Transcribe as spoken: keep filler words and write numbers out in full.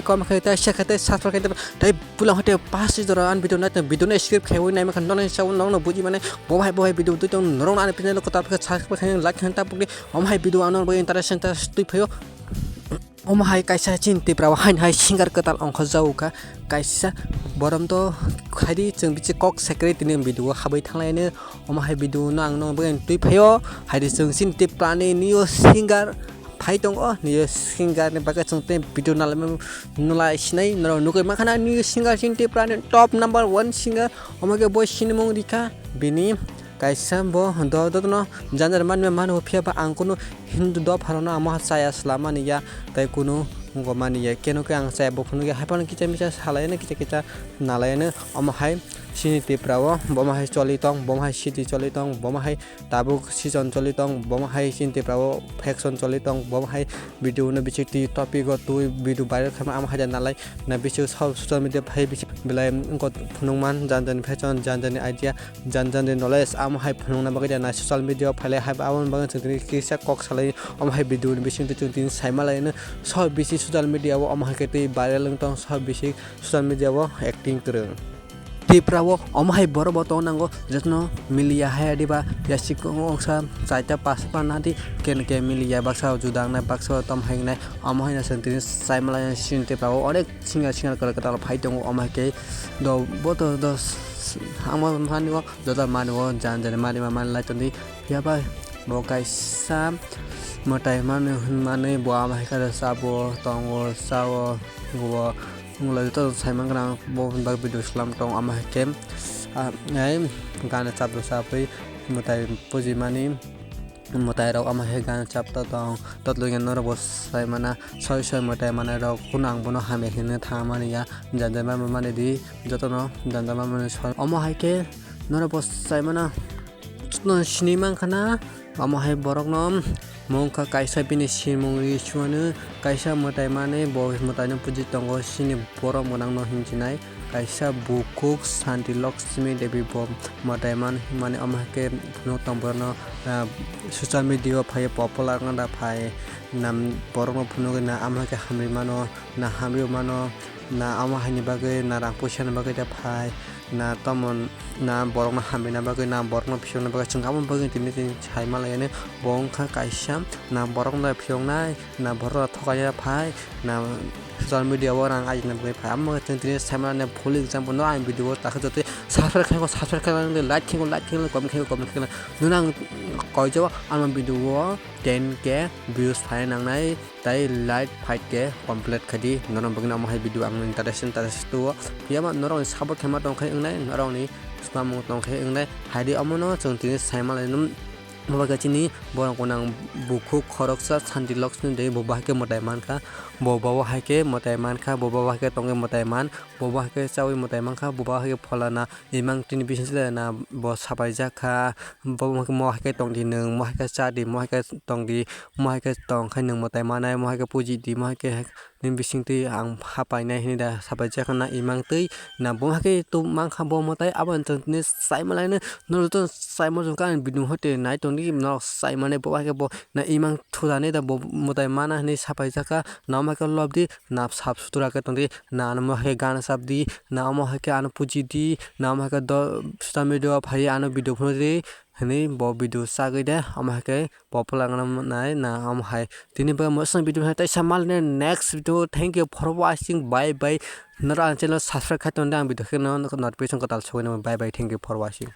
Kom khe tei share khe tei subscribe khe tei pulang hote pas jora an video nai video no skip khe wi nai makhan nong nai sa nong no buji mane bo hai bo hai video dui tong norong ani channel ko tap khe subscribe khe like khe tap bukdi om hai video ano bo interest interest tui phayo. Om hai kaisa chin Tripura o hain hai singer kwtal ongkho jau kha kaisa borom to khaidi chwng bichi kok secretary tini video habwi thanglai ne om hai video no ang no bo tui phayo haidi chwng chin Tripura ni new singer phai tongo, niyo singer ni bagwi chwng tei video nalaimani nulai sinai norok nugwi mankha na niyo singer chini Tripura ni top number one singer. Omo khe bo sinimung rikha bini kaisa bo do do no janjani manwi mano phiya ba ang kunu Hindu dopha rokno amo chaya swlamani ya tei kunu wngmani ya keno khe ang chaya bo phunukya hai phano kisa misa salaino kisa kisa nalaino omo hai chini Tripura o bomo hai choli tong bomo hai city choli tong bomo hai tabuk season choli tong, bomo hai chini Tripura o faction choli tong, bomo hai video no bichik twi topic o twi video viral khaima amo hai da nalai na bichik so-, social media phai bichik belai wngkha phunukman jan jani faction, jan jani idea, jan jani knowledge amo hai phunukna bagwi da na social media o phailai hai aboni bagwi chwng tini kisa kok salai omo hai video ni bising twi chwng tini saima lai no so bisi social media o omo hai khe twi viral wng tong so bisi social media o acting kwrwng. Tripura o omo hai borok bo tong nango jotono miliya hai adiba yasik ongsa chaita pasta nadi ken ke miliya baksa o juda wngnai baksa o tom hai wngnai omo hai no chwng tini sai malai chini Tripura o onek singer singer kwtal kwtal phai tongo omo hai khe do bo to do s-, s-, ang ma mani o joto mani o jan jan mani ma mani lai tongdi phiya bai bo kaisa mwtai mani hwnmani bo ama hai khe sabo tongo sao bo. Wngla joto sai mankhana bo bag video slam tong ama hai khe, ah, ai gana chap rwsa pui mwtai pujimani mwtai rok ama hai gana chap ta tong totlo norok bo sai mana soi soi mwtai manai rok kunu ang bono hamya hinwi tha mani ya janja ma mani di jotono janja ma mani soi omo hai khe norok bo sai mana. Jotono sini mankhana omo hai borokno mungkha kaisa bini simung ri suano kaisa mwtai manwi bo mwtaino puji tongo sini borok mwnangno hinchinai kaisa bukhuk Santi Lakshmi Devi bo mwtai man himani omo hai khe phunuk tong borokno, ah, social media o phai popular wngna phai nam borokno phunugwi na omo hai khe hamri mano na hamri mano na omo hai ni bagwi na rang puisa ni bagwi da phai. Na tomon na borokno hamrina bagwi na borokno phiyokna bagwi chwng aboni bagwi tini tini sai manlaiya bo wngkha kaisa na borokno phiyoknai na borokno thokaina phai na social media o rang ajina bagwi phai amo chwng tini sai mani full example no ang video o takha jotoi subscribe khaikho subscribe khaikho like khaikho like khaikho comment khaikho comment khaikho nung ang koijao ano video o ten K views phai nangnai. Tai like five K complete khaidi norok bagwi omo hai video ang interesting interesting tuo. Phiya ma norok ni support khaima tong khai wngnai norok ni swmamung tong khai wngnai haidi omo no chwng tini sai malai nung. Bo khe chini borok gwnang bukhuk khoroksa Santi Lakshmi de bo bahai khe mwtai mankha bo bo hai khe mwtai mankha bo bo hai khe tongwi mwtai man bo bo hai khe chawi mwtai mankha bo bo hai khe pholana. Imang tini bising chwla na bo sapai jak kha, bo mo hai khe tong di nwng, mo hai khe cha di, mo hai khe tong di, mo hai khe tong khai nwng mwtai manai, mo hai khe puji di, mo hai khe nini bising twi ang hapai nai hwnwi da sapai jak kha na imang twi na bo hai khe tong mang kha bo mwtai abo ni chwng tini sai malai no norok joto sai ma jong kha ani bidung hoite nai tong di norok sai mani bo hai khe bo na imang thuda nai da bo mwtai mana hwnwi sapai jak kha na omo hai khe lob di na sap sutra khe tong di. Na ano mo hai khe gana chap di, na omo hai khe ano puji di, na omo hai khe do social media o phai ano video phunuk di hinwi bo video chagwi de omo hai khe popular wngna nai na omo hai. Tini bo mwsang video hai teisa mal ne next video. Thank you for watching, bye bye. Norok ang channel subscribe khai tong di ang video khe no notification kwtal sogwi nai bye bye, thank you for watching.